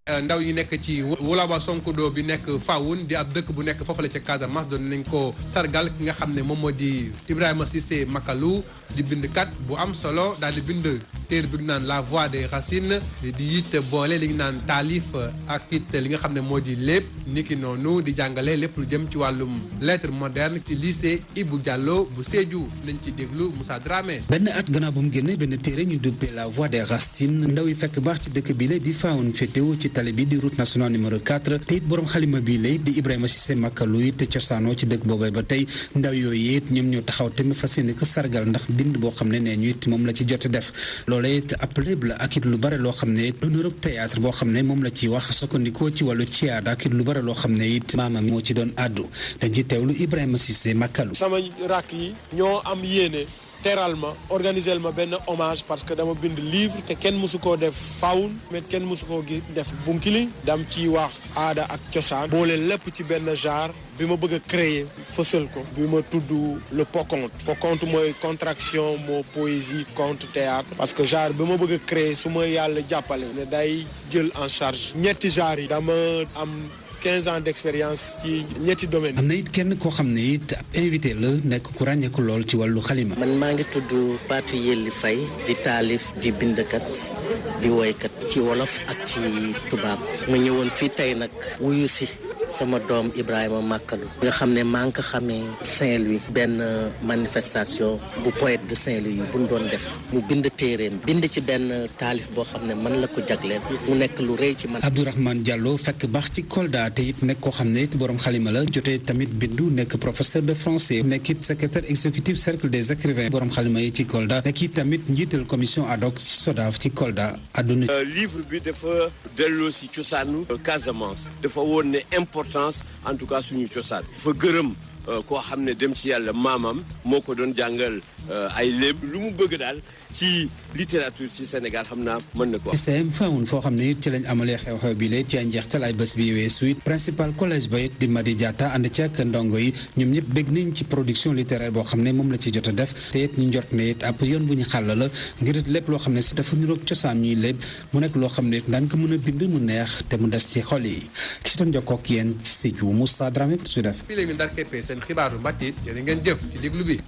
ndaw yi nekk ci Wulawa Sonkodo bi nekk Fawoun di ab dëkk bu nekk foofale ca Casamance doon nañ ko sargal ki nga xam ne moom moo di Ibrahima Cissé Makalu di bindkat bu am solo daal di bind téere bi ñu naan La Voix des Racines di it boole li ñu naan taalif ak it li nga xam ne moo di lépp niki noonu di jàngale lépp lu jëm ci wàllum lettre moderne ci lycée Ibou Diallo bu Sédhiou nañ ci déglu Moussa Dramé. benn at gannaaw bu mu génne benn téere ñu duppee La Voix des Racines ndaw yi fekk baax ci dëkk bi la di Fawoun féetewu ci tali bi di route nationale numéro 4 te it borom xalima bii lay di Ibrahima Cissé Makalu it cosaanoo ci dëkk boobay ba tey ndaw yooyu it ñoom ñoo taxaw te mu fas yéene ko sargal ndax bind boo xam ne nee ñu it moom la ci jot def loolee it ab léeb la ak it lu bare loo xam ne honneur théâtre boo xam ne moom la ci wax sukkandikoo ci wàllu ciyaada ak it lu bare loo xam ne it maamam moo ci doon àddu dañ ci teewlu Ibrahima Cissé Makalu. sama rakk yi ñoo am yéene teral ma organiser ma benn hommage parce que dama bind livre te kenn mësu koo def Fawoun mais kenn mësu koo def Bounkiling dam ci wax aada ak cosaan boole lépp ci benn genre bi ma bëgg a créer fësal ko bi ma tudd le poconte poconte mooy contraction moo poésie conte théâtre parce que genre bi ma bëgg a créer su ma yàlla jàppale ne day jël en charge ñetti genre yi dama am 15 ans d'expérience ci ñetti domaines. am na it kenn koo xam ne it ab invité la nekk ku ràññeeku lool ci wàllu xalima. man maa ngi tudd Fatou Yelli Faye di taalif di bindkat di woykat ci wolof ak ci tubaab ma ñëwoon fii tey nag wuyu si sama doom Ibrahima Makalu nga xam ne maa ngi ko xamee Saint-Louis benn manifestation bu poète de Saint-Louis bu ñu doon def mu bind téeréem bind ci benn taalif boo xam ne man la ko jagleel mu nekk lu rëy ci man. Abdourahmane Diallo fekk baax ci Kolda te it nekk koo xam ne it borom xalima la jotee tamit bindu nekk professeur de français nekk it secrétaire exécutif cercle des écrivains borom xalima yi ci Kolda nekk it tamit njiital commission ad hoc ci SODAV ci Kolda àdduna. livre bi dafa delloo si cosaanu Casamance dafa woon ne importance en tout cas suñu cosaan dafa gërëm koo xam ne dem ci yàlla maamam moo ko doon jàngal ay léeb lu mu bëgg daal ci littérature ci Sénégal xam naa mën na ko wax. CM Fawoun foo xam ne it ci lañ amalee xew-xew bi la ci ay njeextal ay bés bi weesu it principal collège ba it di Madi Diatta ànd ci ak ndongo yi ñoom ñëpp bég nañ ci production littéraire boo xam ne moom la ci jot a def te it ñu njort ne it ab yoon bu ñu xàll la ngir it lépp loo xam ne si dafa niroog cosaan ñuy léeb mu nekk loo xam ne it daañu ko mën a bind mu neex te mu des ci xol yi ki si doon jokkoo ak yéen ci Sédhiou Moussa Dramé su def. fii la ñu ndar keppee seen xibaaru mbatit yéen ngeen jëf ci déglu bi.